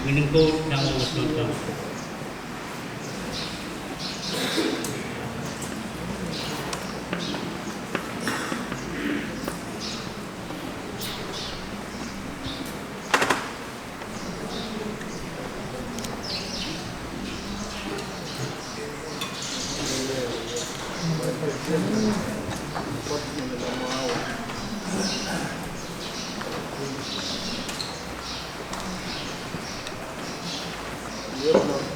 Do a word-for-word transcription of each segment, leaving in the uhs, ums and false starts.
Ngehn en Koht, Sahm, Sounkomour.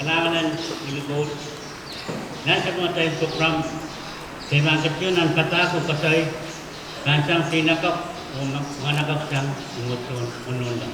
Kalahngan en Ilikouhl. Nan sapwungatail program, se pahn ketin nan padahk oh koasoi, pahn sang seinakapw oh mwahnakapw sang imwet soun onohnla.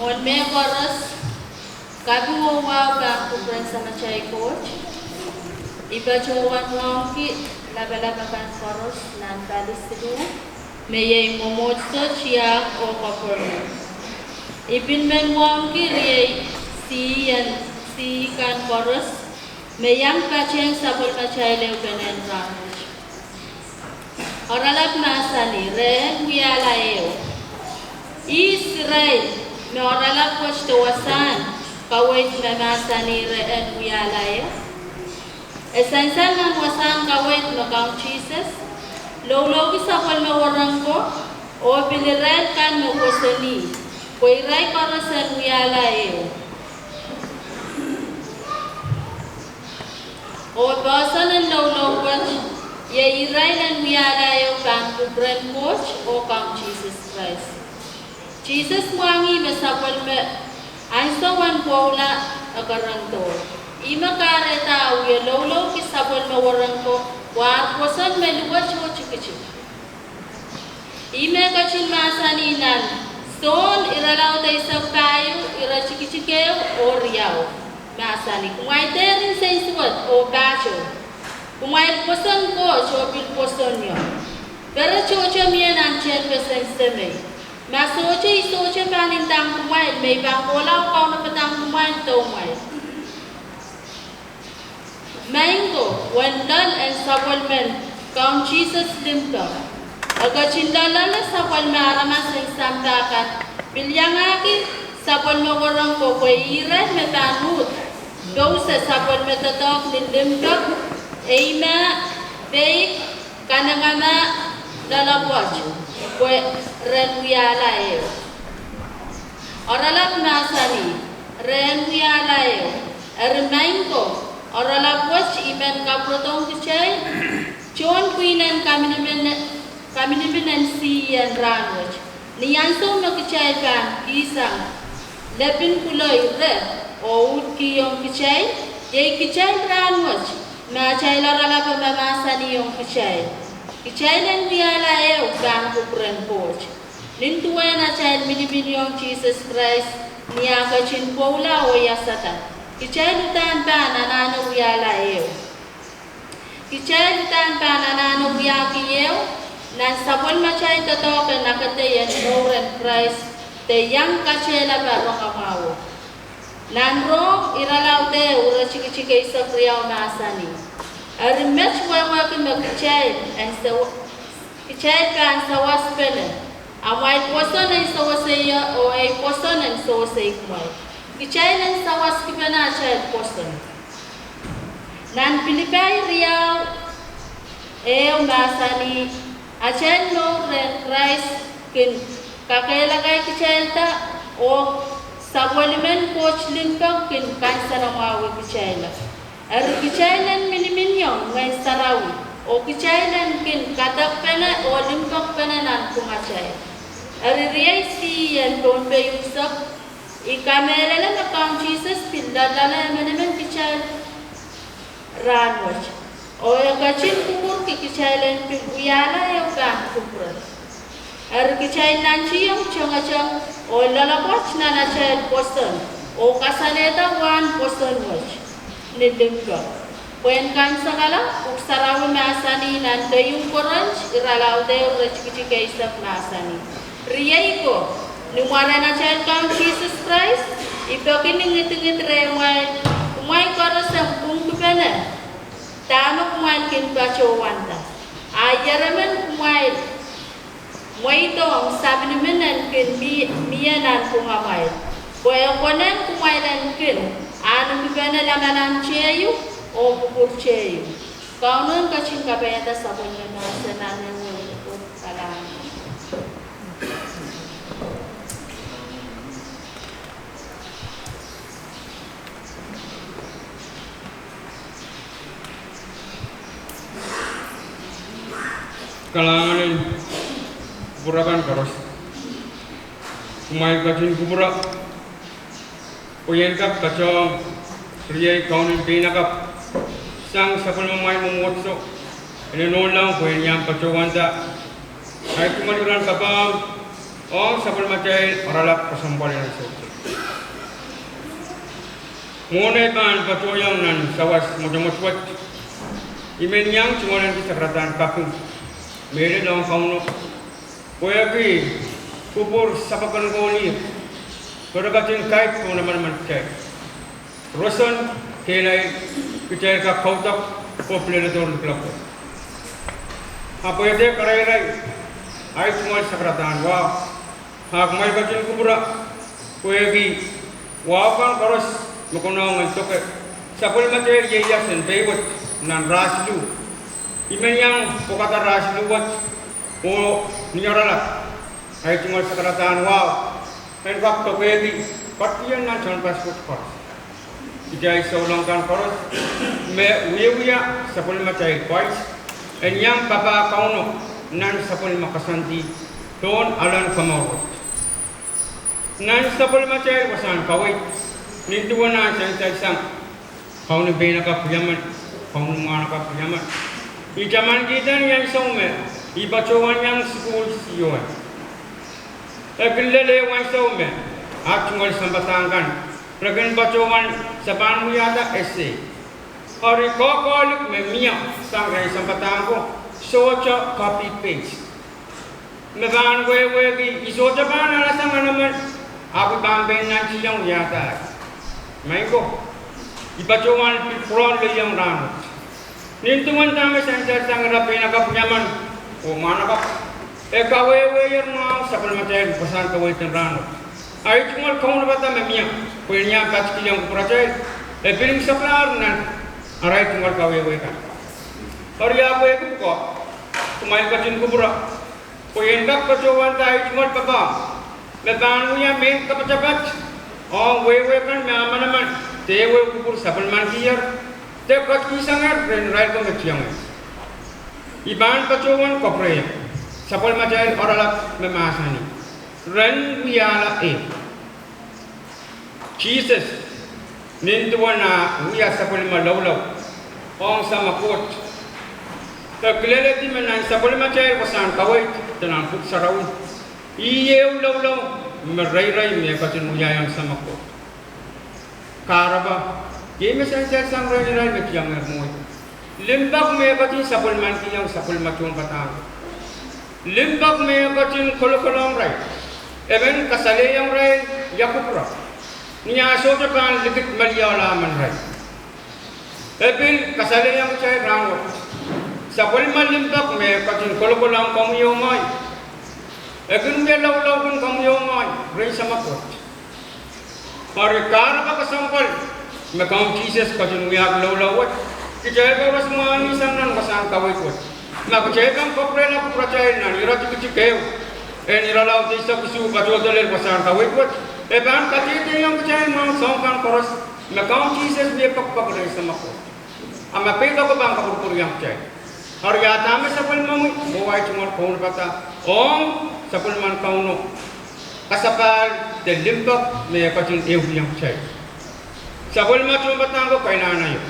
Mwohn mehkoaros, kapi oh wahu pahn kupwuren Samatail Koht. I patohwan wauneki lapalap akan koaros nan pali siluh, me iei mwomwohdiso, tiahk oh koapworopwor. I pil men wauneki riei sihkan koaros me iang patehng sapwellimatail ehupenen rahnwet. Oaralap mahsanih, rehn wiahla ehu. Ihs irail me oaralap wet de wasahn kaweid me mahsanih rehn wiahla ehu? E sansal nan wasahn kaweid me Kaun Sises loulouki sapwellime wahnpoaron ko, oh pil irail kan me pwosonih, pwe irail koaros en wiahla ehu. Oh poahsoan en loulou wet, iei irail en wiahla ehu pahn kupwuren Koht oh Kaun Sises Krais. Sises mwahngih me sapwellime ansou en pwoula e kerenieng. Ihme kahrehda e wie loulouki sapwellime wahnpoaron ko, pwe ar pwoson me luwet oh tikitik. Ihme e ketin mahsanih nan Sohn irelaud eisek pahieu, iretikitik ehu oh riau, mahsanih, kumwail dehr nsensuwed oh pahtou. Kumwail pwoson Koht oh pil pwosonlahr. Pere tohto mie nan tehnpesen Semei. Ma sohte I sohte pahn ndahng kumwail me I pahn kohla oh kaunopada kumwail doumwail. Maing ko, uwen loal en sapwellimen Kaun Sises limpoak. E ketin loaloale sapwellime aramas en sampah kan, pil iangahki sapwellime wahnpoaron ko pwe irail me pahn uhd pouse sapwellime doadoahk ni limpoak, eimah, peik, kanengamah, loaloapwoat, pwe ren wiahla ehu. Oaralap mahsanih, rehn wiahla ehu. Eri maing ko, oaralap wet I men kapwurodohng kitail tohn pwihn en kaminimin en sihn rahnwet. Ni ansou me kitail pahn kihsang lepin kuloh ire oh uhd kihong kitail, iei kitail rahnwet, ma atail oaralap me mahsanihong kitail, kitail en wiahla ehu pahn kupwuren Koht. Nin duwen atail miniminiong Sises Krais, ni ah ketin pwoula oh iasada, kitail uhdahn pahn anahne wiahla ehu. Kitail uhdahn pahn anahne wiahki ehu nan sapwellimatail doadoahk en akedei en mour en Krais, de iang katehlapa rongamwahu. Nan Rom irelaud ehu, iretikitik eisek riau mahsanih, eri met wehwehki me kitail pahn sawaspene, amwail pwoson en sewesei ie oh ei pwoson en sewesei kumwail. Kitail en sawaskipene atail pwoson. Nan Pilipai riau ehu mahsanih, atail mour rehn Krais kin kakehlakahkitailda, oh sapwellimen Koht limpoak kin kansenamwahukitailla. Eri kitail en miniminiong Ngehn Sarawi, oh kitail en kin kadekpene oh limpoakpene nanpwungatail. Eri riei sihn en Pohnpei unsek, I kamehlele me Kaun Sises pil loaloale emenemen kitail rahnwet, oh e ketin kupwurki kitail en pil wiahla ehu pahn kupwure. Eri kitail nantihong tengeteng oh loaloapwoat nan atail pwoson, oh kasalehda wahn pwoson wet ni limpoak. Pwehn kansekala, Pwuhk Sarawi mahsanih nan keieun Korint irelaud ehu, iretikitik eisek mahsanih, riei ko, ni mwaren atail Kaun Sises Krais, I peki ni ngidingid rehmwail, kumwail koaros en pwungkipene dahme kumwail kin patohwanda. A ieremen kumwail mweidohng sapwellimen en kin mie nanpwungamwail, pwe e konehng kumwail en kin ahnekipene lamalam teieu oh kupwur teieu. Kauno en ketin kapaiada sapwellime mahsen nan ehu kalahngan. Kalahngan en kupwur akan koaros. Kumwail ketin kupwur pwe I en kak patohwan riei kaunen peinakapw sang sapwellimamwail mwomwohdiso en inohnlahng pwe en iang patohwanda ahi tungoal iren kapahieu ong sapwellimatail oaralap kesempwal en ansou wet. Mwohn ei pahn patohwanohng nan sawas mwotomwot wet, I men iang tungoal ahneki sakaradahn kaping mehlel ong Kauno pwehki kupwur sapwokon koul, pwe re ketin kaidehn manaman kitail. Roson kehlail kitail kak kaudok oh pil leledohr liklok wet. Ahpw e dehr karaira ahi tungoal sakaradahn wahu. A kumwail ketin kupwur pwehki wahu kan koaros me konehng en doke sapwellimatail ieias en pei wet nan rahn siluh. I men iang pwokada rahn siluh wet oh ni oaralap ahi tungoal sakaradahn wahu en kak dokehki patohwan nan tehnpas wet koaros. Kitail souleng kan koaros me wiewia sapwellimatail pwais en iang papah Kauno nan sapwellime koasoandi pohn ahlen komour wet. Nan sapwellimatail wasahn kaweid, nin duwen ah sansal sang kaunen peinakapw Riemen, kaunen mwahnakapw Riemen, I tamankihda ni ansou me I patohwan iang sukuhl siohn. E kin lel ehu ansou me ah tungoal sampah kan re kin patohwan, se pahn wiahda essay. Eri koakoahlik me mie sang rehn sampah ko sohte copy paste. Me pahn wehwehki I sohte pahn alasang emen ahpw I pahn pein nantihong wiahdahr. Maing ko, I patohwan pil pwurehng lelohng rahnwet. Nin duwen dahme sansal sang ira peinakapw Riemen oh mwahnakapw, e kawehwehier mwahu sapwellimatail wasahn kaweid en rahnwet. Ahi tungoal kaunopada me mie pwe en iang patikihong kupwuratail, e pil nseklahr nan arail tungoal kawehwe kan. Eri ahpw e kupwuko, kumwail ketin kupwur pwe en kak patohwanda ahi tungoal papah me pahn wia mehn kapatapat ong wehwe kan me ah manaman dehr wia kupwur sapwellimankihar de ketikihsangehr rehn irail ko me tiengeh. I pahn patohwan kapwurehiong sapwellimatail oaralap me mahsanih: Ren wiahla ehu. Sises, nin duwen ah wia sapwellime loulou ong Sahm Koht, e kilelehdi me nan sapwellimatail wasahn kaweid de nan Pwuhk Sarawi, ih ehu loulou me reirei me e ketin wiahiong Sahm Koht. Kahrepe, iei me sansal sang rehn irail me tiengehr mwohi. Limpoak me e ketin sapwellimankihong sapwellime tohnpadahk. Limpoak me e ketin kolokolohng irail. E men kasalehiong irail ia kupwure ni ah sohte pahn likid meliala emen irail. E pil kasalehiong kitail rahnwet. Sapwellime limpoak me e ketin kolokolohng komwi oh ngehi, e kin wia loulou kin komwi oh ngehi rehn Sahm Koht. Eri kahrepe kesempwal me Kaun Sises ketin wiahki loulou wet, kitail koaros mwahngih sang nan wasahn kaweid wet. Ma kitail pahn kapwurehla kupwuratail nan ire tikitik ehu en irelaud eisek isuh patohdo lel wasahn kaweid wet, e pahn kadehdehiong kitail mwahu soahng kan koaros me Kaun Sises wia poakpoak rehn Sahm Koht. A ma peidek e pahn kapwurpwuriong kitail. Eri a dahme sapwellimomwi oh ahi tungoal kaunopada ong sapwellimen Kauno? Kasapahl de limpoak me e ketin ehukihong kitail. Sapwellime tohnpadahk ko kainene io.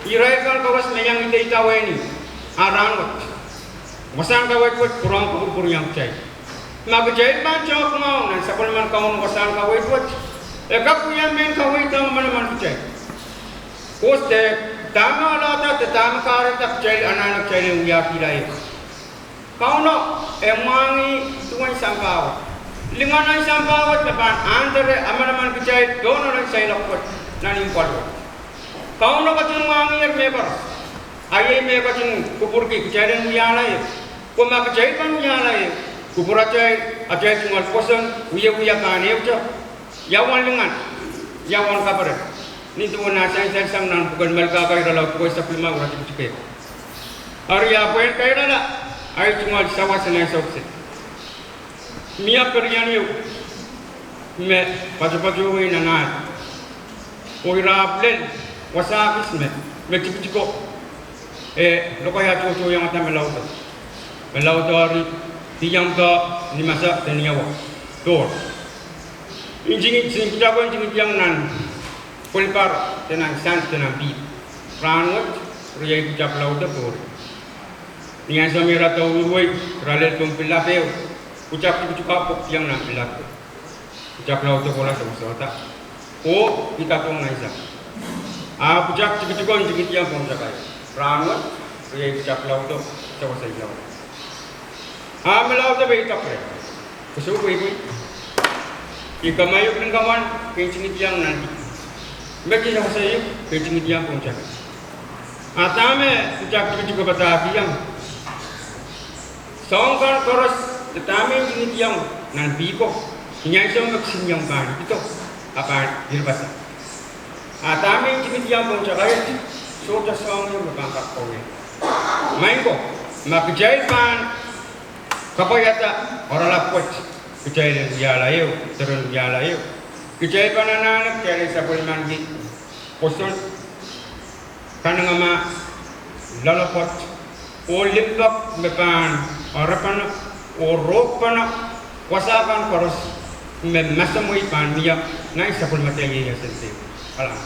Irail kan koaros me iang idawehn ih, a rahnwet wasahn kaweid wet pwurehng kapwurpwuriong kitail. Ma kitail pahn tehk mwahu nan sapwellimen Kauno wasahn kaweid wet, e kak wia mehn kaweid ong manaman kitail. Koasoia dahme ohlahda de dahme kahrehda kitail anahne kitail en wiahkihla ehu. Kauno e mwahngih duwen sampah wet. Lingan en sampah wet me pahn ahneki emen emen kitail pohn ohl en seiloak wet nan imwal wet. Kauno ketin mwahngiher mehkoaros. A iei me e ketin kupwurki kitail en wiahla ehu. Pwe ma kitail pahn wiahla ehu, kupwuratail, atail tungoal pwoson, wiewia pahn ehute. Ia uwen lingan, ia uwen kaperen? Nin duwen ah sansal sang nan pwuken Melkahka irelaud eisek limau, iretikitik ehu. Eri, ahpw pwehn kairala, ahi tungoal sawas en ahi sohte. Mie peren ehu me patopato wei nan ahl. Oh ira ahpw lel wasa kis me, me tikitiko, eh, lokaia tohtohiong ada me laudo. Me laudo eri, kihong doh ni masa de ni awa. Doh. Ntingid, ntingid pwutako ntingidiong nan pwelipar, de nan sand, de nan pihp. Rahnwet, riei pwutak laudo pohri. Ni ansou me ira douluhl wei, ira lel pohn pilap ehu, pwutak tikitiko pokdiong nan pilap ehu. Pwutak laudo kohla sewesehda. Oh ida dohng nan sand. A pwutak tikitiko ntingidiong pohn sakai. Rahnwet, riei pwutak laudo sewesei laudo. A me laudo peidek reh. Kosou pweipwei. I kamaiuk nin kamwan, ke ntingidiong nan pihp. Me ke sewesei, ke ntingidiong pohn sakai. A dahme pwutak tikitiko padahkihong? Soahng kan koaros, de dahme ntingidiong nan pihp ko, ni ansou me kisinieng pahn idido, a pahn irepasa. A dahme ntingidiong pohn sakai, sohte soahng ehu me pahn kak kawehla. Maing ko, ma kitail pahn kapwaiada oaralap wet, kitail en wiahla ehu, diren wiahla ehu, kitail pahn anahne kitail en sapwellimaniki pwoson, kanengamah, loalopwoat, oh limpoak me pahn oarepene, oh rohkpene, wasa kan koaros me masamwei pahn mie nan sapwellimatail ieias en seiloak.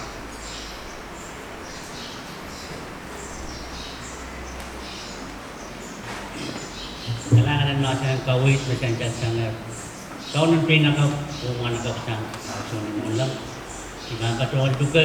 Kalahngan en mahsen en kaweid me sansal sang Kaunen Peinakapw oh Mwahnakapw sang, Sounkomourla. I pahn patohwan luke